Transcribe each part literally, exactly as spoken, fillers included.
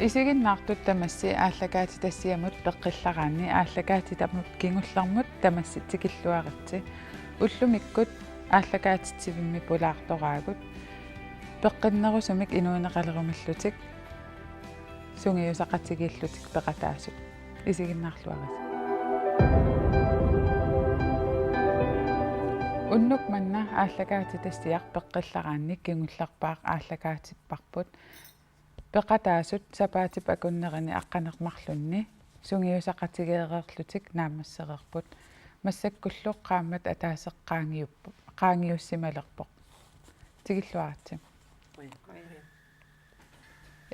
Isiginnaartut tamassi aallakaatitassiamut peqqillaraanni aallakaatitamut kingullermut tamassi tikilluaritsi. Ullumikkut aallakaatitsivimmi pulaartoraagut. Peqqinnerusumik inuuneqalerumillutik sungiusaqatigiillutik peqataasut. Isiginnaarluarisi. Unnuk manna aallakaatitassiaq peqqillaraanni kingullerpaaq aallakaatipparput. Peqataasut sapaatip akunnerini aqqaneq-marlunni sungiusaqatigeereerlutik naammassereerput. Massakkullu qaammat ataaseq qaangiuppoq, qaangiussimalerpoq. Tikilluaritsi.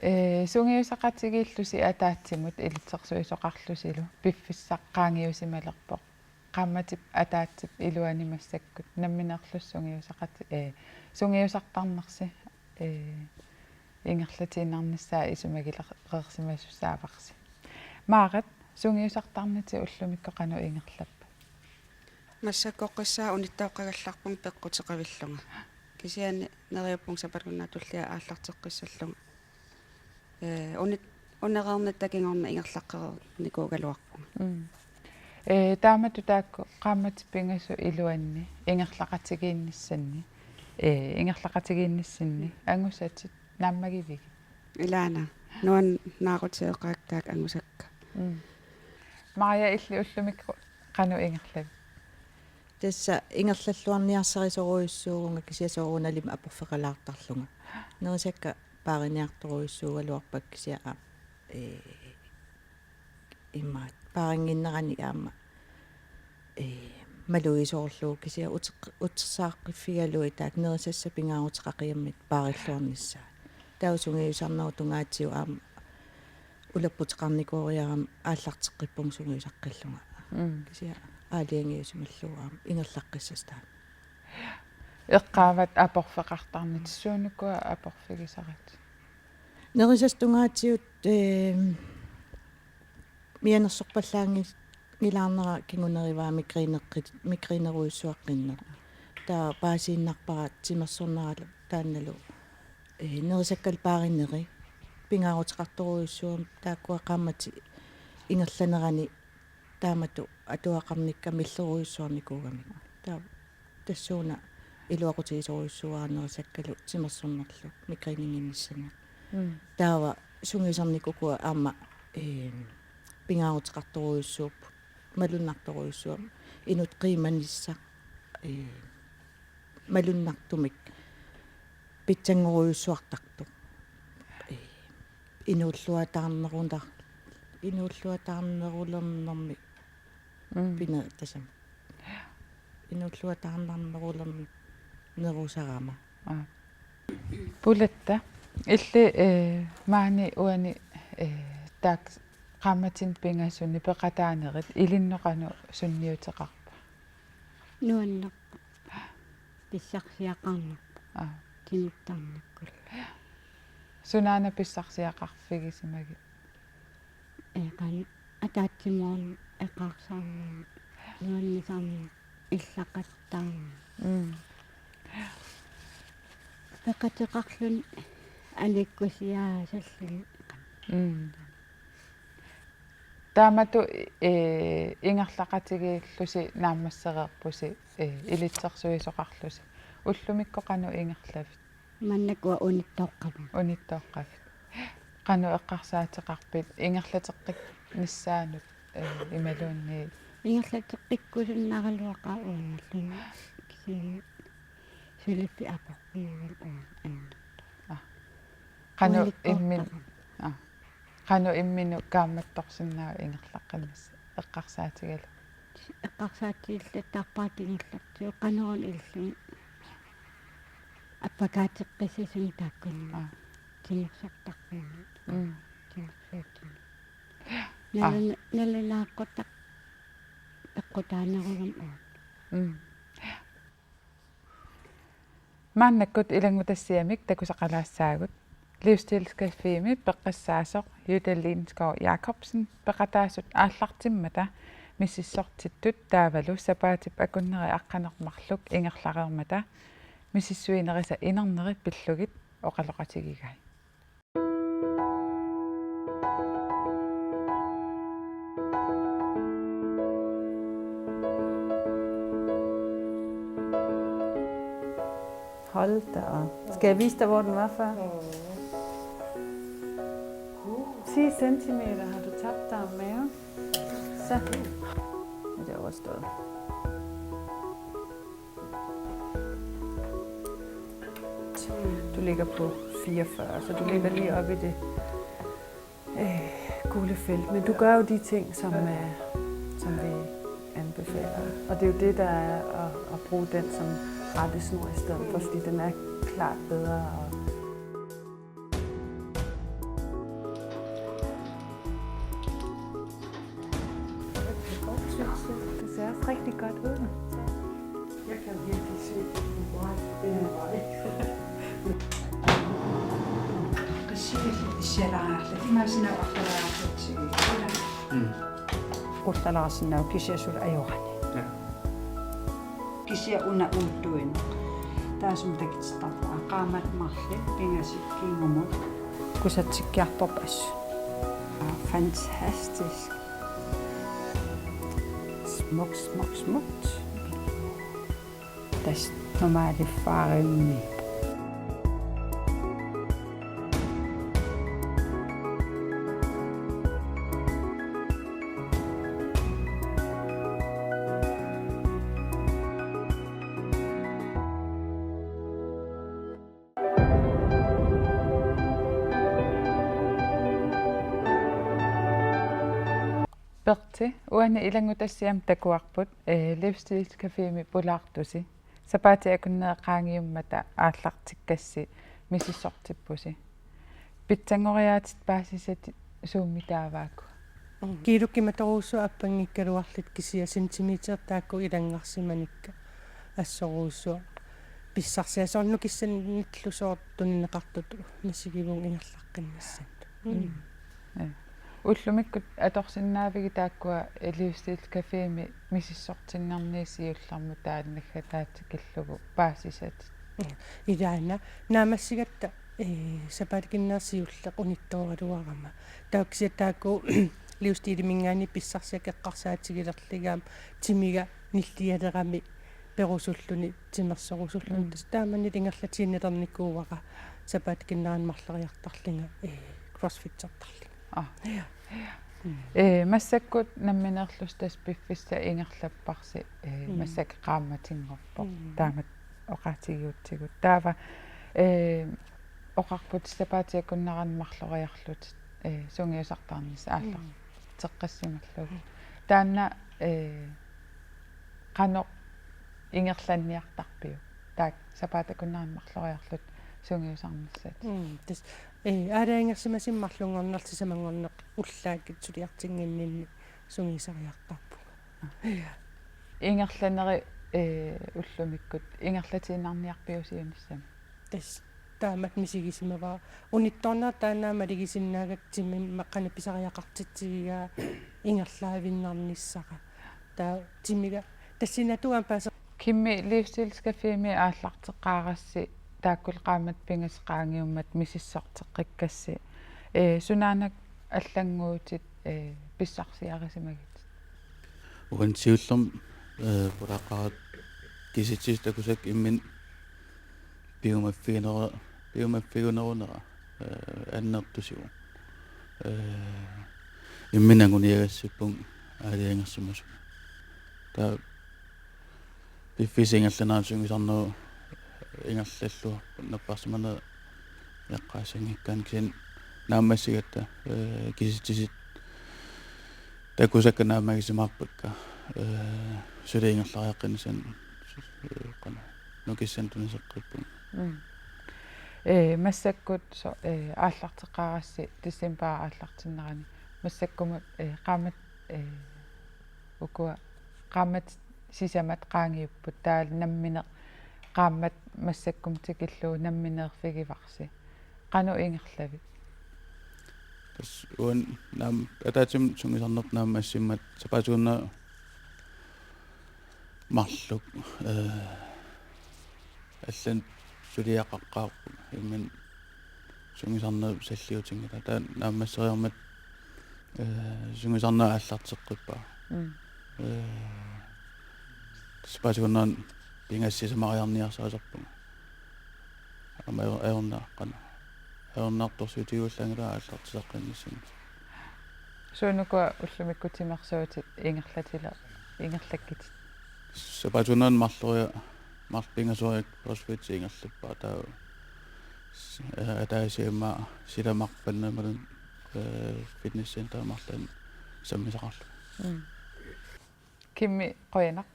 Ee, sungiusaqatigiillusi ataatsimut ilitsersuisoqarlusilu piffissaq qaangiussimalerpoq. Qaammatip ataatsip iluani massakkut nammineerlusi sungiusaqati-, ee, sungiusartarnersi, ee, ingerlatiinnarnissaa isumagilereersimasussaavarsi. Maarat, sungiusartarnitit ullumikkut qanoq ingerlappat? Massakkorpiaq unittoqqagallarpunga peqquteqavillunga. Kisianni neriuppunga sapaatip akunnerata tullia aallarteqqissallunga. Ee, unit-, unereernitta kingorna ingerlaqqereernikuugaluarpunga. Mm. Ee, taamatut taakku qaammatip pingasut iluanni ingerlaqatigiinnissanni, ee, ingerlaqatigiinnissinni angusatit naammagivigit? Ilaana. Nuannaarutigeqaakka angusakka. Mm. Maria, illit ullumikkut qanoq ingerlavit? Tassa ingerlalluarniarsarisorujussuuvunga kisianni soorunalimi aporfeqalaartarlunga. Nerisakka paariniartorujussuugaluarpakka kisianni aamma, ee, imaat paarinnginnerani aamma, ee, malugisoorlugu kisianni uteq-, utersaaqqiffigalugit taakku nerisassat pingaaruteqaqigammik paarilluarnissaat. Taava sungiusarnerup tungaatigut aamma ulapputeqarnikuuriarama aallarteqqippunga sungiusaqqillunga. Mm. Kisianni aalajangiusimallugu aamma ingerlaqqissasoq taanna. Eqqaavat aporfeqartarnitit, suunukua aporfigisaratit? Nerisassat tungaatigut, ee, mianersorpallaanngi-, ngilaarnera kingunerivaa migræneqqit-, migræneriussuaqqinneq. Taava paasiinnarpara timersorneralu taannalu, ee, nerisakkalu paarineri pingaaruteqartorujussuummata taakkua qaammatit ingerlanerani taamatut atuaqarnikka millerujussuarnikuugamik. Taava tassuuna iluaqutigisorujussuuara nerisakkalu timersornerlu migræninnginnissanut. Mm. Taava sungiusarnikukua aamma, ee, pingaaruteqartorujussuupput, malunnartorujussuummata, inuk qiimanissaq, ee, malunnartumik pitsanngorujussuartartoq. Ee, inuulluataarnerunar-, inuulluataarnerulernermi Mm. pina-, tassami. Inuulluataarnerulernerusarama. Aa. Pulatta, illit, ee, maani uani, ee, taakku qaammatini pingasuni peqataanerit ilinnut qanoq sunniuteqarpa? Nuannerpoq. Pissarsiaqarnerpoq. Aa. Timersornerkulu. Sunaana pissarsiaqarfigisimagit? Ee, qanoq ataatsimoorneq, eqqarsarneq, nuannisarneq, illaqattaarneq. Mm. Peqateqarluni aliikkusiaasalluni. Mm. Taamatut, ee, ingerlaqatigiillusi naammassereerpusi, ee, ilitsersuisoqarlusi. Ullumikkut qanoq ingerlavit? Maannakkut unittoqqavunga. Unittoqqavit. Qanoq eqqarsaateqarpit ingerlateqqinnissaanut, ee, imaluunniit? Ingerlateqqikkusunnaraluaqaaq uangalluni. Kisianni suliffik aporfigalugu uanga annertooq. Aa. Qanoq immin-, unittoqqavunga. Aa. Qanoq imminut kaammattorsinnaavat ingerlaqqinnissaq eqqarsaatigalugu? Eqqarsaatigillattaarpara ingerlatsigu qanoruna ililluni appakaateqqissasuni taakkununnga. Aa. Timersortarfimmi. Mm. Timersuutini. Aa. Nalun-, nalunaaqqutaq peqqutaanerugami uanga. Mm. Maannakkut ilanngutassiamik takusaqalaassaagut. Livsstilscafémi peqqissaasoq Jytte Lindskov Jacobsen peqataasut aallartimmata misissortittut taavalu sapaatip akunneri aqqaneq-marluk ingerlareermata misissuinerisa inerneri pillugit oqaloqatigigai. Hold da op. Skal jeg vise dig, hvor den var før? ti centimeter har du tabt dig om maven. Så. Ja, det er overstået. Du ligger på fireogfyrre, så du ligger lige oppe i det øh, gule felt. Men du gør jo de ting, som, øh, som vi anbefaler. Og det er jo det, der er at, at bruge den som rettesnor i stedet for, fordi den er klart bedre. Og det ser også rigtig godt ud. Jeg kan virkelig se, at du er meget, det er meget. Qissuit issialaarlutik, imaassinnaavoq arlalaarlutik. Mm. Qullalaarsinnaavoq kisianni suli ajorani. Ja. Kisianni una uuttuinnaq. Taassuma takutittarpara qaammatit marluk, pingasut kingumut. Kusatsikkiartorpoq assut. Fantastisk. Smukt, smukt, smukt. Tassa normaliffaarimmi. Berthe, uani ilanngutassiami takuarput, eh, Livsstilscafémi pulaartusi. Sapaatip akunneri qaangiummata aallartikkassi misissortippusi. Pitsanngoriaatsit paasisatit suummi taavaakku? Kiilukkimatorujussuaq appanngikkaluarlutik kisianni centimeterit taakku ilanngarsimanikka assorujussuaq. Pissarsiaq soorlu nukissanillu soorlu tunineqartutut misigivugut ingerlaqqinnissannut. Mm. Ja. Ullumikkut atorsinnaavigit taakkua Livsstilscafémi misissortinnerni siullermut taanna naggataa tikillugu paasisatit? Ilaana naammassigatta, eh, sapaatip akunnera siulleq unittooraluarama. Taava kisianni taakku Livsstiliminngaanniit pissarsiat eqqarsaatigilerlugit aamma timiga nillialerami perusulluni timersorusulluni. Mm. Tassa taamani ingerlatiinnalernikuuara sapaatip akunnerani marloriartarlunga, eh, crossfittertarlunga. Ah. Ja. Mm. Eh, massakkut nammineerlusi tassa piffissaq ingerlapparsi, eh, mm, massakkut qaammatinngorpoq. Mm. Taamatut oqaatigiutsigu. Taava, eh, oqarputit sapaatip akunnerani marloriarlutit, eh, sungiusartaarnissat, mm, aallarteqqissimallugit. Mm. Taanna, eh, qanoq ingerlanniartarpiuk? Taakku sapaatip akunnerani marloriarlutit sungiusarnissatit. Mm, tassa, eh, aalajangersimasumik marlunngornerlu sisamanngorneq ullaakkut suliartinnginninni sungiusariartarpunga. Ah. Ja. Ingerlaneri, eh, ullumikkut ingerlatiinnarniarpiuk siunissami? Tassa taamatut misigisimavara. Unittoornera taanna aamma malugisinnaagakku timimma qanoq pisariaqartitsigigaa ingerlaavinnarnissara. Taava timiga tassani atugaam paase- Kimmi, Livsstilscafémi aallarteqqaarassi taakkulu qaammatit pingasut qaangiummata misissorteqqikkassi, eh, sunaana allannguutit, eh, pissarsiarisimagitit? Uani siullermik, eh, pulaqqaaratta kisitsisit takusakka imminut piumaffiginera-, piumaffigunerunera, eh, annertusivoq. Eh, imminut anguniagassippunga aalajangersimasumik. Taava piffissap ingerlanerani sungiusarnerup ingerlalluarput napparsimaneq eqqaassanngikkaanni, kisianni naammassigatta, eh, kisitsisit takusakka naammagisimaarpakka, eh, suli ingerlariaqqinnissannut, eh, qanoq nukissanik tuniseqqippunga. Mm. Eh, massakkut so-, eh, aallarteqqaarassi decembarip aallartinnerani massakkumut, eh, qaammat, eh, ukua qaammatit sisamat qaangiupput, taava nammineq qaammat massakkumut tikillugu nammineerfigivarsi. Qanoq ingerlavit? Tassa uani naam-, ataatsimut sungiusarnerput naammassimmat sapaatip akunnera marluk, eh, allanut suliaqaqqaarput imminut sungiusarnerup salliutinngilaa. Taava naammasseriarmat, eh, sungiusarneq aallarteqqippara. Mm. Eh, sapaatip akunnera pingasut sisamariarniarsarisarpunga. ma ajor-, ajornaaqqana. Ajornartorsiutigivallaanngilara aallartisaqqinnissamut. Suunukua ullumikkut timersuutit ingerlatila-, ingerlakkitit? Sapaatip akunnera marloria-, marluk pingasoriarlugit CrossFit ingerlappara taava. S-, eh, ataasiamma silamarpannamulun, eh, fitnesscenter marluk sammisaqarlunga. Mm. Kimmi, qujanaq.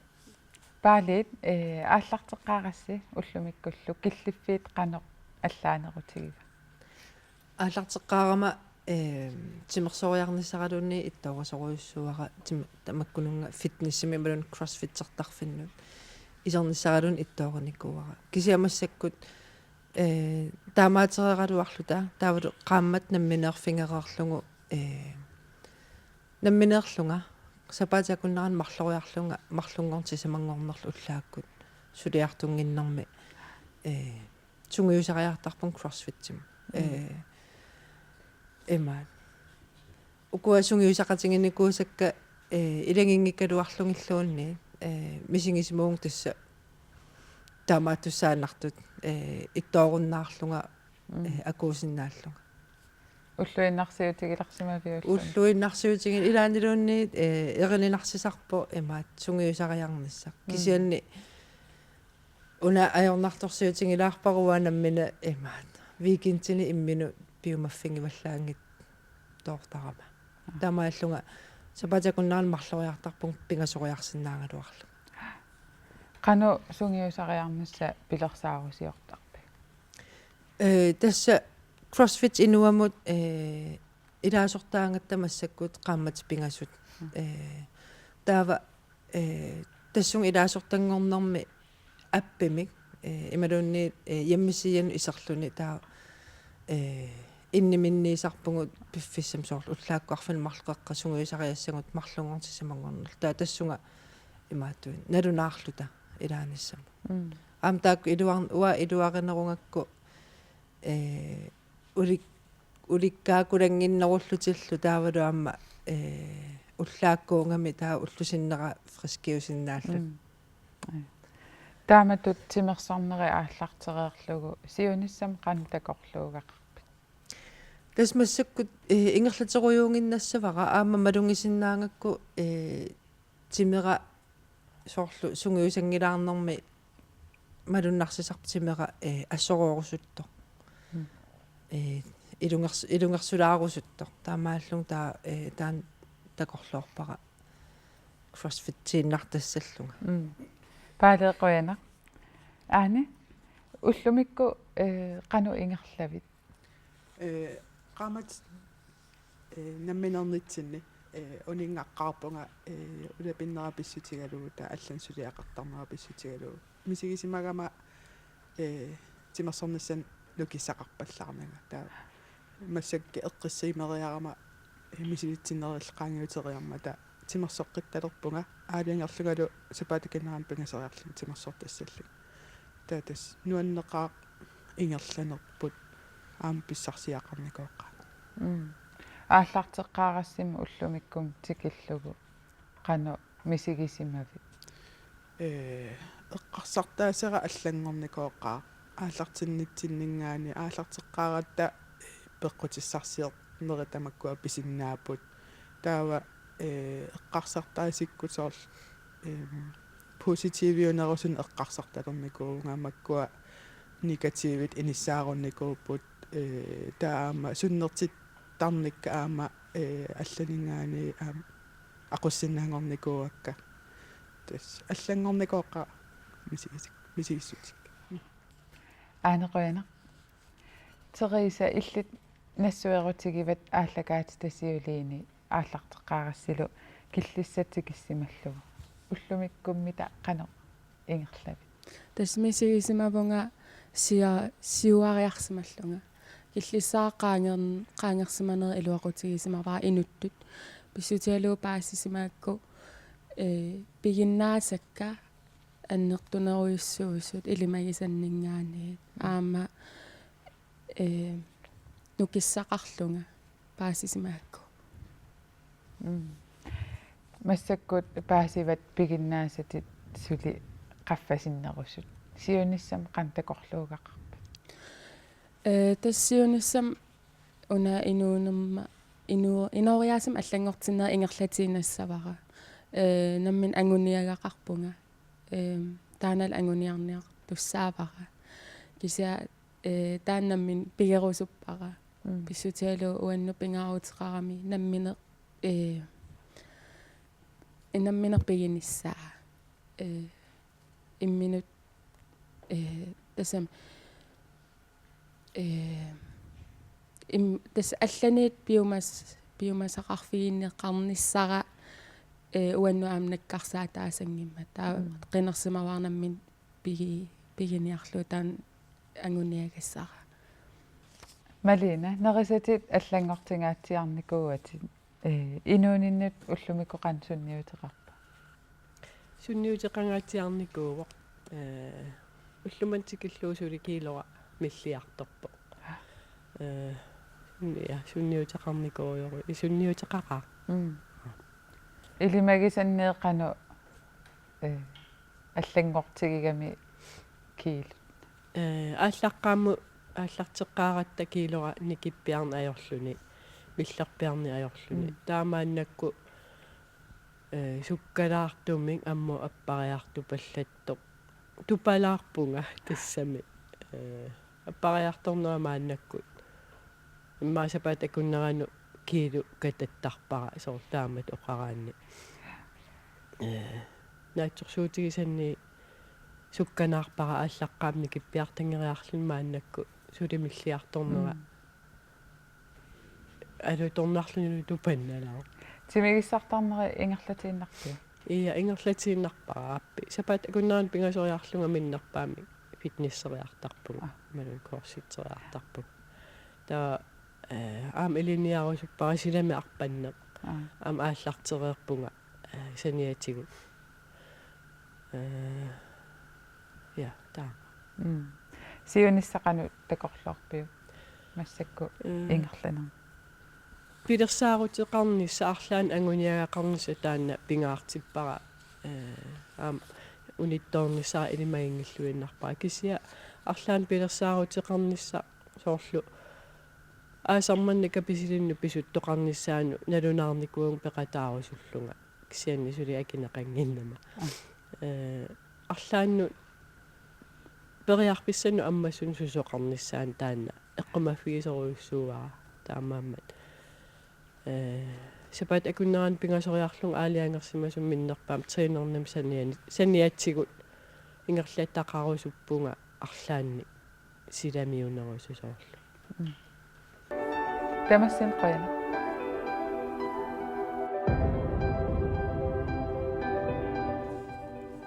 Paaliit, eh, aallarteqqaarassi ullumikkullu killiffiit qanoq allaanerutigiva? Aallarteqqaarama, eh, timersoriarnissaraluunniit ittoorasorujussuuara tim-, tamakkununnga fitnessimi imaluunniit crossfittertarfinnut isernissaraluunniit ittoorinikuuara. Kisianni massakkut, eh, taamaatereeraluarluta taavalu qaammat nammineerfigereerlugu, eh, nammineerlunga, sapaatip akunnerani marloriarlunga, marlunngorneq sisamanngornerlu ullaakkut suliartunnginnermi, eh, sungiusariartarpunga crossfitsimut. Mm. Eh, imaat. Ukua sungiusaqatiginikuusakka, eh, ilaginngikkaluarlugilluunniit, eh, misigisimavunga tassa taamaattussaannartut, eh, ittoorunnaarlunga, mm, eh, akuusinnaallunga. Ulluinnarsiutigilersimaviulluni. Ulluinnarsiutigin-, ilaanniluunniit, eh, erininarsisarpoq imaat sungiusariarnissaq. Mm. Kisianni una ajornartorsiutigilaarpara uanga nammineq imaat weekendini imminut piumaffigivallaanngitsoortarama. Taamaallunga sapaatip akunnerani marloriartarpunga pingasoriarsinnaagaluarlunga. Qanoq sungiusariarnissaq pilersaarusiortarpit? Eh, tassa CrossFit Inuamut, eh, ilaasortaagatta massakkut qaammatit pingasut. Mm. Eh, taava, eh, tassunga ilaasortanngornermi appimik, eh, imaluunniit, eh, hjemmesidianut iserluni taava, eh, inniminniisarpugut piffissami soorlu ullaakkut arfineq-marluk qeqqa sungiusariassagut marlunngorneq sisamanngornerlu. Taava tassunga imaattunik nalunaarluta ilaanissamut. Mm. Aamma taakku iluar-, uanga iluarinerugakku, eh, ulik-, ulikkaakulaannginnerullutillu taavalu aamma, eh, ullaakkuugami taava ullut sinnera friskiusinnaalluta. Mm. Ai. Taamatut timersorneri aallartereerlugu siunissami qanoq takorluugaqarpit? Tassa massakkut, eh, ingerlaterujuunnginnassavara aamma malugisinnaagakku, eh, timera soorlu sungiusanngilaarnermi malunnarsisarpoq timera, eh, assoroorusuttoq. Mm. Eh, ilungers-, ilungersulaarusuttoq. Taamaallunga taava, eh, taanna takorloorpara crossfitiinnartassallunga. Mm. Paali, qujanaq. Aani, ullumikkut, eh, qanoq ingerlavit? Eh, qaammatit, eh, namminernitsinni, eh, uninngaqqaarpunga, eh, ulapinnera pissutigalugu taava allanik suliaqartarnera pissutigalugu. Misigisimagama, eh, timersornissamut nukissaqarpallaarnanga. Taava massakkut eqqissiimeriarama, eh, misilitsinerillu qaangiuteriarmata timersoqqittalerpunga aalajangerlungalu sapaatip akunnerani pingasoriarlunga timersortassallunga. Taava tassa nuanneqaaq ingerlanerput aamma pissarsiaqarnikooqaaq. Mm. Aallarteqqaarassimi ullumikkut tikillugu qanoq misigisimavit? Ee, eqqarsartaasera allanngornikooqaaq aallartinnitsinninngaanniit, aallarteqqaaratta, ee, peqqutissarsiornerit tamakkua pisinnaapput. Taava, ee, eqqarsartaasikkut soorlu, em, positiviunerusunik eqqarsartalernikuuvunga, makkua negativit inissaarunnikuupput, ee, taava aamma sunnertittarnikka aamma, ee, allaninngaanniit aamma aqussinnaanngornikuuakka. Tassa allanngornikooqaaq misigis-, misigissutik. Aana, qujanaq. Theresa, illit nassuerutigivat aallakaatita siuliini aallarteqqaarassilu killissat tikissimallugu. Ullumikkummita qanoq ingerlavit? Tassa misigisimavunga sia-, siuariarsimallunga. Killissaaq qaangern-, qaangersimanerit iluaqutigisimavara inuttut. Pissutigalugu paasisimagakku, ee, piginnaasakka annertunerujussuusut ilimagisanninngaanniit. Aamma, ee, nukissaqarlunga paasisimagakku. Mm. Massakkut paasivat piginnaasatit suli qaffasinnerusut. Siunissami qanoq takorluugaqarpit? Ee, tassa siunissami una inuunerma, inu-, inooriaaseq allanngortinneq ingerlatiinnassavara. Ee, nammineq anguniagaqarpunga. Ee, taannalu anguniarniartussaavara. Kisianni, ee, taanna nammineq pigerusuppara. Mm. Pissutigalugu uannut pingaaruteqarami nammineq, ee, nammineq piginissaa. Ee, imminut, ee, tassami, ee, im-, tassa allaniit piumas-, piumasaqarfigineqarnissara, ee, uannut aamma nakkarsaataasanngimmat. Taava Mm. qinersimavara nammineq pigi-, piginiarlugu taanna anguniagassara. Malene, nerisatit allanngortingaatsiarnikuuatit. Ee, inuuninnut ullumikkut qanoq sunniuteqarpa? Sunniuteqangaatsiarnikuuvoq. Ee, ullumimut tikillugu suli kiilora milliartorpoq. Ee, ja, sunniuteqarnikuuvoq. Sunniuteqaqaaq. Mm. Ilimagisannik qanoq, ee, allanngortigigami kiilut? Ee, aallaqqaammut aallarteqqaaratta kiilora nikippiarneq ajorluni, millerpiarneq ajorluni. Mm. Taamaannakkut, ee, sukkalaartumik ammut appariartupallattoq. Tupalaarpunga tassami. Ee, appariartornera maannakkut. Immaqa sapaatip akunneranut kiilu katattarpara soorlu taamatut oqaraanni. Ee, naatsorsuutigisannik sukkanaarpara aallaqqaammut nikippiartanngeriarluni maannakkut suli milliartornera. Mm. Alutornarlunilu tupannalaaq. Timigissartarneri ingerlatiinnarpiuk? Ia, ingerlatiinnarpara aappi. Sapaatip akunneranut pingasoriarlunga minnerpaamik fitnesseriartarpunga. Aa. Imaluunniit crossfitseriartarpunga. Taava, ee, aamma ilinniarusuppara silami arpanneq. Aa. Aamma aallartereerpunga, ee, saniatigut. Ee, ja, taama. Mm. Siunissaq qanoq takorloorpiuk massakkut Mm. ingerlanerni? Pilersaaruteqarnissaq arlaannik anguniagaqarnissaq taanna pingaartippara, ee, aamma unittoornissara ilimaginngilluinnarpara. Kisianni arlaannik pilersaaruteqarnissaq soorlu aasaq manna kapisilinnut pisuttoqarnissaanut nalunaarnikuuvunga peqataarusullunga. Kisianni suli akineqannginnama. Aa. Ee, arlaannut periarfissanut ammassunut susoqarnissaanut taanna eqqumaffigisorujussuuara taamaammat. Ee, sapaatip akunneranut pingasoriarlunga aalajangersimasumik minnerpaamik trænernimik saniani-, saniatigut ingerlataqarusuppunga arlaannik silamiunerusoq soorlu. Mm. Tamassinnut qujanaq.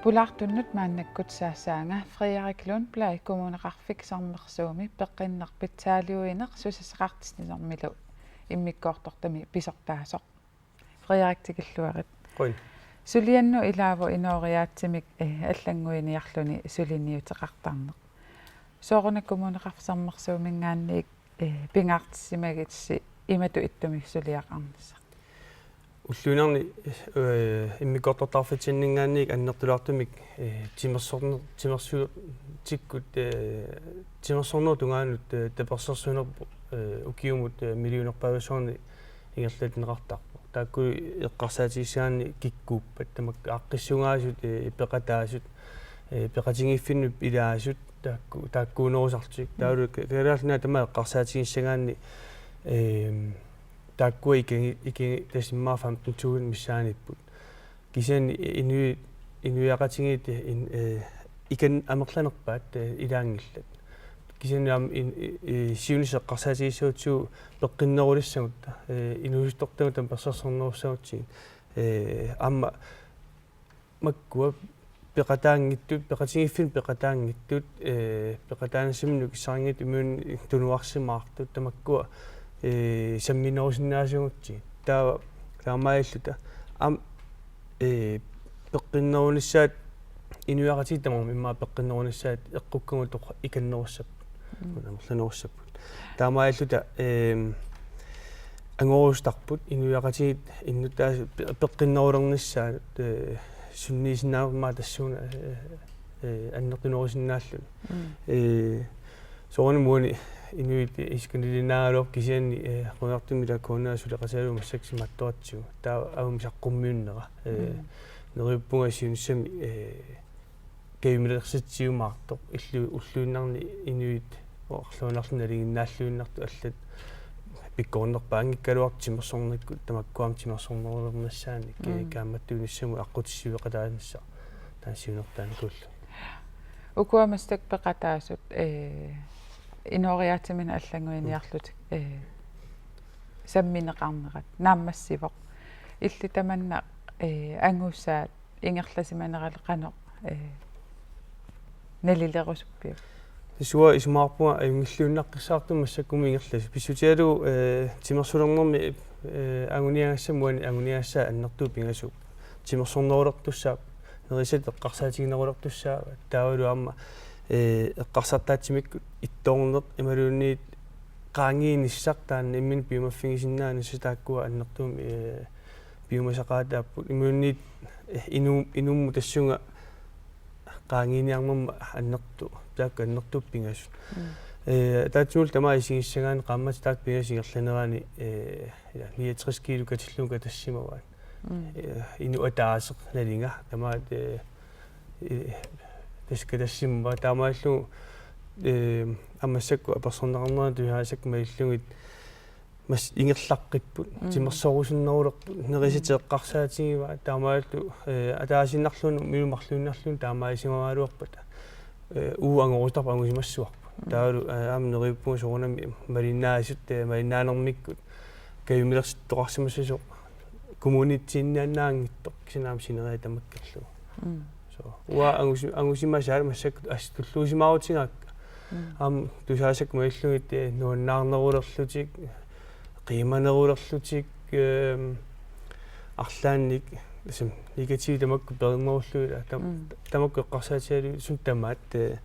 Pulaartunnut maannakkut saassaanga Frederik Lundblad, Kommuneqarfik Sermersuumi peqqinnaq pitsaaliuineq susassaqartitsinermilu immikkoortortami pisortaasoq. Frederik, tikilluarit. Qujan. Suliannut ilaavoq inooriaatsimik, eh, allannguiniarluni suliniuteqartarneq. Sooruna Kommuneqarfik Sermersuuminngaanniit, eh, pingaartissimagitsi imatut ittumik suliaqarnissaq? Ulluinnarni, eh, immikkoortortaqarfitsinninngaanniit annertulaartumik, eh, timersorne-, timersuutsikkut, eh, timersornerup tungaanut, eh, tapersersuinerput, eh, ukiumut, eh, millionerpaalussuarnik ingerlanneqartarpoq. Taakku eqqarsaatigissagaanni kikkuuppat, tamakku aaqqissugaasut, eh, peqataasut, eh, peqatigiiffinnut ilaasut, taakku, taakkuunerusartik. Mm. Taavalu ka-, Kalaallit Nunaat tamaat eqqarsaatigissagaanni, ehm, taakkua ikagi-, ikagi-, tassa immaqa femten tusind missaaniipput. Kisianni inuit, inuiaqatigiit in-, eh, ikan amerlanerpaat, eh, ilaanngillat. Kisianni aamma in-, i-, i-, siunissaq eqqarsaatigissagutsigu peqqinnerulissagutta, eh, inuusuttortagut tapersersornerussagutsigit. Eh, aamma makkua peqataanngitsut, peqatigiiffinnut peqataanngitsut, eh, peqataanissaminnut nukissarinngittut imaluunniit tunuarsimaartut tamakkua, eh, samminerusinnaasuugutsigit. Taava taamaalilluta. Aamma, eh, peqqinnerunissaat inuiaqatigiit tamarmik immaqa peqqinnerunissaat eqqukkagut toq ikannerussapput. Mm. Amerlanerussapput. Taamaalilluta, ehm, angorustarput inuiaqatigiit innuttaasut pe-, peqqinnerulernissaat, eh, sunniisinnaanermut tassuuna, eh, eh, annertunerusinnaalluni. Mm. Eh, soorunami uani Inuit iskunilinnaagaluarput kisianni, eh, Qujanartumik Ilakkoornera suleqatigalugu massakkut simattoratsigu. Taava aamma saqqummiunnera. Eh, neriuppunga siunissami, eh, kajumilersitsiumaartoq illu ulluinnarni inuit oqarluinnarluni nalinginnaalluinnartut allat pikkornerpaanngikkaluartut timersornikkut tamakkua aamma timersornerulernissaannik, eh, kaammattuinissamut aqqutissiueqataanissaq taanna siunertaanikuullu. Ukua massakkut peqataasut, eh, inooriaatsiminnut allannguiniarlutik, eh, sammineqarnerat naammassivoq. Illit tamanna, eh, angusaat ingerlasimanerali qanoq, eh, nalilerusuppiuk? Tassa uanga isumaqarpunga ajunngilluinnaqqissaartumik massakkumut ingerlasut. Pissutigalugu, eh, timersulernermi, eh, anguniagassammat uani anguniagassaat annertuut pingasuupput. Timersornerulertussaapput, nerisat eqqarsaatiginerulertussaavat, taavalu aamma, eh, eqqarsartaatsimikkut ittoorneq imaluunniit qaangiinissaq taanna imminut piumaffigisinnaanissaq taakkua annertuumik, eh, piumasaqaataapput. Imaluunniit, eh, inu-, inummut tassunga qaangiiniarnermut annertooq, taakku annertuut pingasut. Mm. Eh, ataatsimullu tamaat isigissagaanni qaammatit taakku pingasut ingerlanerani, eh, ja, niogtres kilo katillugu katassimavaat. Mm. Eh, inuk ataaseq nalinga, tamaat, eh, eh, tassa katassimavaat, taamaallugu, eh, aamma massakkut apersorneqarnerat tusaasakkut malillugit, mas ingerlaqqipput, mm, timersorusunnerulerput, nerisat eqqarsaatigivaat, taamaallutik, eh, ataasiinnarluunniit, umiut marluinnarluunniit taamaasimagaluarpata, eh, uagut angorusuttarput angusimassavarput. Mm. Taavalu, eh, aamma neriuppunga soorunami malinnaasut, eh, malinnaanermikkut kajumilersittoqarsimassasoq kommunitsiinniannaanngitsoq, kisianni aamma sineriak tamakkerlugu. Mm. So, uanga angusi-, angusimasaat massakkut assut tulluusimaarutigaakka. Mm. Aamma tusaasakkut malillugit, eh, nuannaarnerulerlutik, qiimanerulerlutik, ehm, arlaannik, tassami negativit tamakku peernerullugit, tam-, mm, tamakku eqqarsaatigalugu, suut tamaat, eh,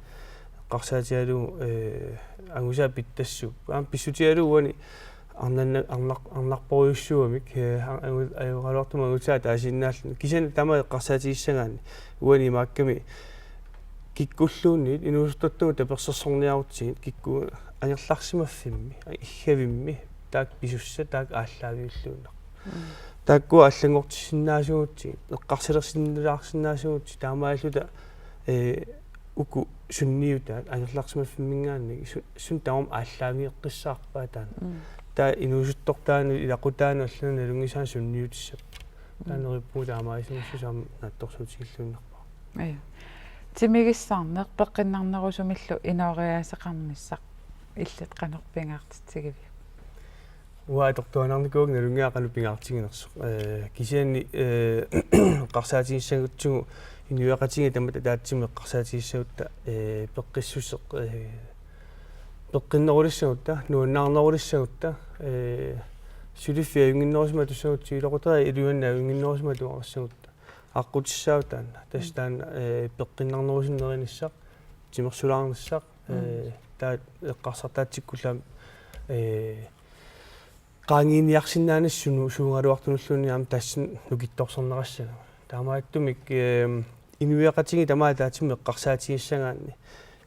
eqqarsaatigalugu, eh, angusaat pittassuupput. Aamma pissutigalugu uani arnanna-, arnar-, arnarporujussuugamik, eh, a-, angu-, ajoraluartumik angusaat ataasiinnaalluni. Kisianni tamaat eqqarsaatigissagaanni uani imaakkami kikkulluunniit inuusuttortugut tapersersorniarutsigit, kikkut angerlarsimaffimmi, iggavimmi, taakku pisussat, taakku aallaaviulluinnarput. Mm. Taakkua allanngortissinnaasuugutsigit, eqqarsalersinnilaarsinnaasuugutsigit, taamaalluta, eh, uku sunniutaat angerlarsimaffimminngaanniit su-, suut tamarmik aallaavigeqqissaarpaat taanna. Mm. Taava inuusuttortaanut, ilaqutaanut allanut nalunngisaannik sunniutissappat. Taava, mm, neriuppunga taamaasimassuseq aamma naatsorsuutigilluinnarpara. Aja. Timigissarneq peqqinnarnerusumillu inooriaaseqarnissaq illit qanoq pingaartitsigiviuk? Uanga atortuaannarnikuuakka nalunngilara qanoq pingaartiginersoq. Eh, kisianni, eh, eqqarsaatigissagutsigu inuiaqatigiit tamatta ataatsimut eqqarsaatigissagutta, eh, peqqissuseq, eh, peqqinnerulissagutta, nuannaarnerulissagutta, eh, suliffiit ajunnginnerusumik atussagutsigu, iluaqutariit iluanni ajunnginnerusumik atugarissagutta. Aqqutissaavoq taanna. Tassa, mm, taanna, eh, peqqinnarnerusunik nerinissaq, timersulaarnissaq, mm, eh, taava eqqarsartaatsikkullu aamma, eh, qaangiiniarsinnaanissaq sunu-, suugaluartunulluunniit aamma tassani nukittorsarneqassaaq. Taamaattumik, ehm, inuiaqatigiit tamaat ataatsimut eqqarsaatigissagaanni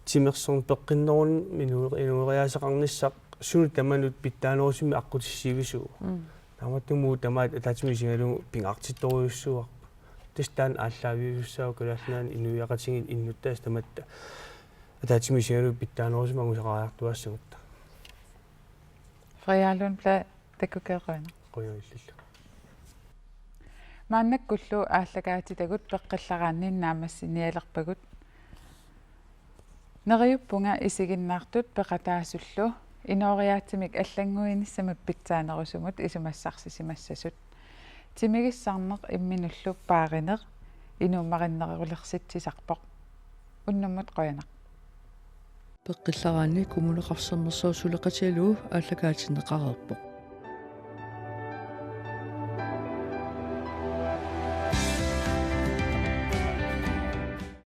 timersorneq peqqinnerunneq inu-, inooriaaseqarnissaq sunut tamanut pitsaanerusumik aqqutissiuisuuvoq. Mm. Taamaattumik uagut tamaat ataatsimut isigalugu pingaartittorujussuuarput. Tassa taanna aallaaviusussaavoq Kalaallit Nunaanni inuiaqatigiit innuttaasut tamatta ataatsimut isigalugu pitsaanerusumik angusaqariartuaassagutta. Frederik Lundblad, takuuk qujanaq. Qujanaq illillu. Maannakkullu aallakaatitagut peqqillaraanni naammassinialerpagut. Neriuppunga isiginnaartut peqataasullu inooriaatsimik allannguinissamut pitsaanerusumut isumassarsisimassasut. Timigissarneq imminullu paarineq inuummarinnerulersitsisarpoq. Unnummut qujanaq. Peqqillaraanni Kommuneqarfik Sermersooq suleqatigalugu aallakaatinneqareerpoq.